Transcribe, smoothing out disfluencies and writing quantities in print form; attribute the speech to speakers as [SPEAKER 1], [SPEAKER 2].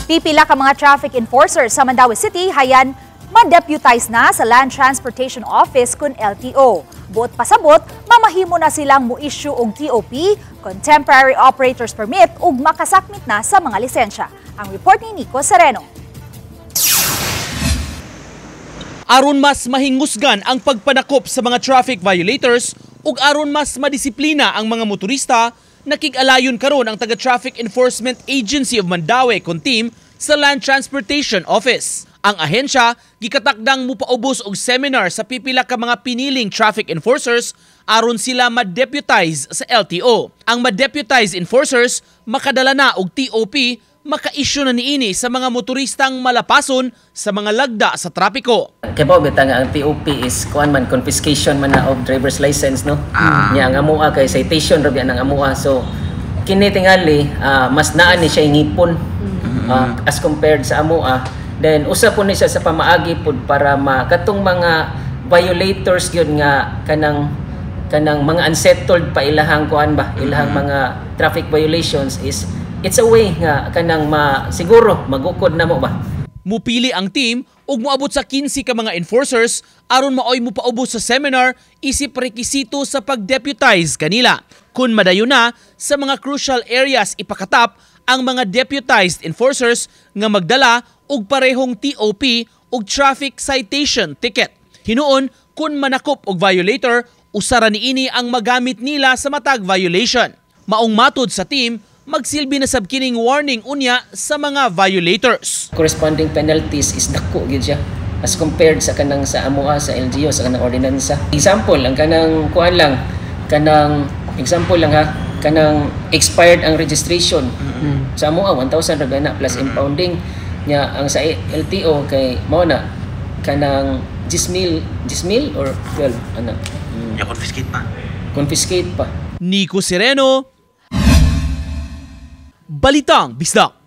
[SPEAKER 1] Pipila ka mga traffic enforcers sa Mandaue City hayan ma-deputize na sa Land Transportation Office kun LTO. Buot pasabot, mamahimo na silang mo-issue og TOP, Contemporary Operators Permit, ug makasakmit na sa mga lisensya. Ang report ni Nico Sereno.
[SPEAKER 2] Aron mas mahingusgan ang pagpanakop sa mga traffic violators ug aron mas madisiplina ang mga motorista, nakig-alayon karon ang taga Traffic Enforcement Agency of Mandaue kon team sa Land Transportation Office. Ang ahensya gikatakdang mupaubos og seminar sa pipila ka mga piniling traffic enforcers aron sila ma-deputize sa LTO. Ang ma-deputize enforcers makadala na og TOP, maka-issue na niini sa mga motoristang malapason sa mga lagda sa trapiko.
[SPEAKER 3] Kay ba bitaw nga ang TOP is kuan man, confiscation man na of driver's license, no? Nya ang amoa kay citation ra biya ang amoa. So kini tingali mas naa ni siya ngipon as compared sa amoa. Then usa po ni siya sa pamaagi pud para ma katong mga violators gyud nga kanang kanang mga unsettled pa ilahang kuan ba, ilahang mga traffic violations, is it's a way nga kanang ma siguro magukod na mo ba.
[SPEAKER 2] Mupili ang team ug moabot sa 15 ka mga enforcers aron maoy mopaubos sa seminar isip rekisito sa pag-deputize kanila. Kun madayon na, sa mga crucial areas ipakatap ang mga deputized enforcers nga magdala og parehong TOP ug traffic citation ticket. Hinuon, kun manakop og violator, usara niini ang magamit nila sa matag violation. Maong matod sa team, magsilbi na sab kining warning unya sa mga violators.
[SPEAKER 3] Corresponding penalties is dako gyud siya as compared sa kanang sa amoa sa LGU, sa kanang ordinansa. Example, ang kanang kuan lang, kanang example lang ha, kanang expired ang registration. Sa amoa 1,000 ra na plus impounding nya. Ang sa LTO kay mao na kanang 10,000, 10,000 or 12 ana.
[SPEAKER 4] Ya, confiscate pa.
[SPEAKER 3] Confiscate pa.
[SPEAKER 2] Nico Sereno, Balitang Bisdak.